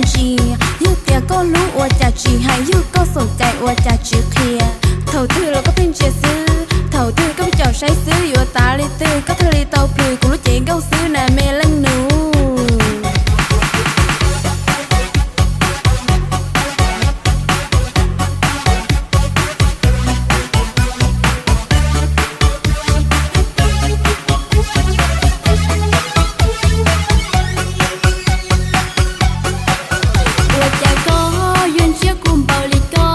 Tsis yog tias koj hlub ua cas tsis hais, yog koj xav cais ua cas tsis qhia. Thaum twg los koj pheej ntsia xwb, thaum twg koj pheej caum saib xwb, yuav tas li twg koj thiaj li tau plhws kuv lub cev nkauj xwb na me leej nus. Ua cas koj yuav ntsia kuv npaum li ko?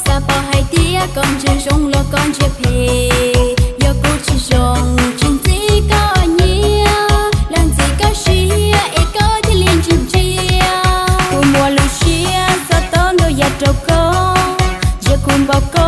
Xav paub hais tias koj ntsia zoo los koj ntsia phem. Yog kuv tsis zoo tsis ntxim koj nyiam, los ntxim koj siab es koj thiaj li ntsia ntsia. Kuv muaj lub siab xav tau ntau yam rau koj, ntsia kuv npaum ko